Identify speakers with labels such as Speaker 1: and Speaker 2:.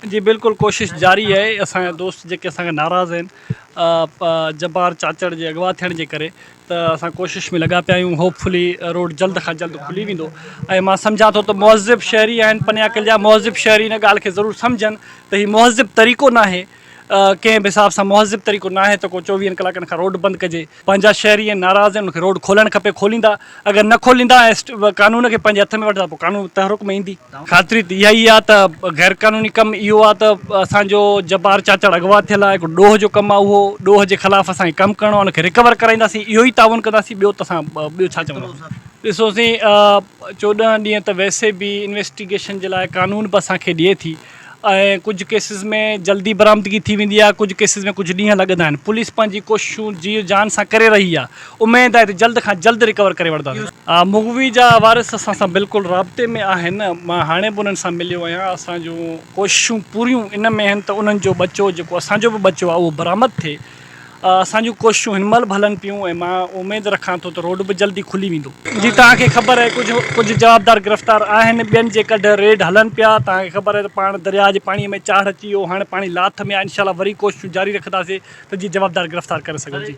Speaker 1: جي بلڪل ڪوشش جاري آهي اسان جا دوست جيڪي اسان کان ناراض آهن جبار چاچڙ جي اغوا ٿيڻ جي ڪري ته اسان ڪوشش ۾ لڳا پيا آهيون هوپ فلي روڊ جلد کان جلد کلي ويندو ۽ مان سمجهان ٿو ته مهذب شهري آهن پنياڪل جا مهذب شهري ان ڳالهه کي ضرور سمجهن ته هي مهذب طريقو ناهي ڪنهن به حساب سان مهذب طريقو ناهي ته ڪو چوويهن ڪلاڪن کان روڊ بند ڪجي پنهنجا شهري آهن ناراض آهن ان کي روڊ کولڻ کپي کوليندا اگر نه کوليندا ۽ قانون کي پنهنجي هٿ ۾ وٺندا پوء قانون تحرڪ ۾ ايندي. خاطري ته اها ئي آهي ته غير قانوني ڪم اهو آهي ته اسان جو جبار چاچڙ اغوا ٿيل آهي هڪڙو ڏوهه جو ڪم آهي اهو ڏوهه جي خلاف اسان کي ڪم ڪرڻو آهي ان کي رڪور ڪرائينداسين اهو ئي تعاون ڪنداسين ٻيو ته اسان ٻيو ڇا چونداسين. ڏسو سين 14 ڏينهن ته ويسي به انويسٽيگيشن جي لاء قانون به اسان کي ڏئي ٿي ۽ ڪجهه ڪيسز ۾ جلدي برآمدگي ٿي ويندي آهي ڪجهه ڪيسز ۾ ڪجهه ڏينهن لڳندا آهن پوليس پنهنجي ڪوششون جيء جان سان ڪري رهي آهي اميد آهي ته جلد کان جلد رڪور ڪري وٺنداسين. مغوي جا وارث اسان سان بلڪل رابطي ۾ آهن مان هاڻي به انهن سان مليو آهيان اسان جون ڪوششون پوريون ان ۾ آهن ته انهن جو ٻچو جيڪو اسان جو به ٻچو آهي اهو برآمد ٿئي اسان جون ڪوششون هن مهل به هلن پيون ۽ مان اميد رکان ٿو ته روڊ به جلدي کلي ويندو. جي توهان کي خبر آهي ڪجهه ڪجهه جوابدار گرفتار آهن ٻين جي ڪڍ ريڊ هلن پيا توهان کي خبر آهي ته پاڻ درياهه جي پاڻي ۾ چاڙهه اچي ويو هاڻي پاڻي لاٿ ۾ آهي انشاء الله وري ڪوششون جاري رکنداسين ته جيئن جوابدار گرفتار ڪري سگهون جي.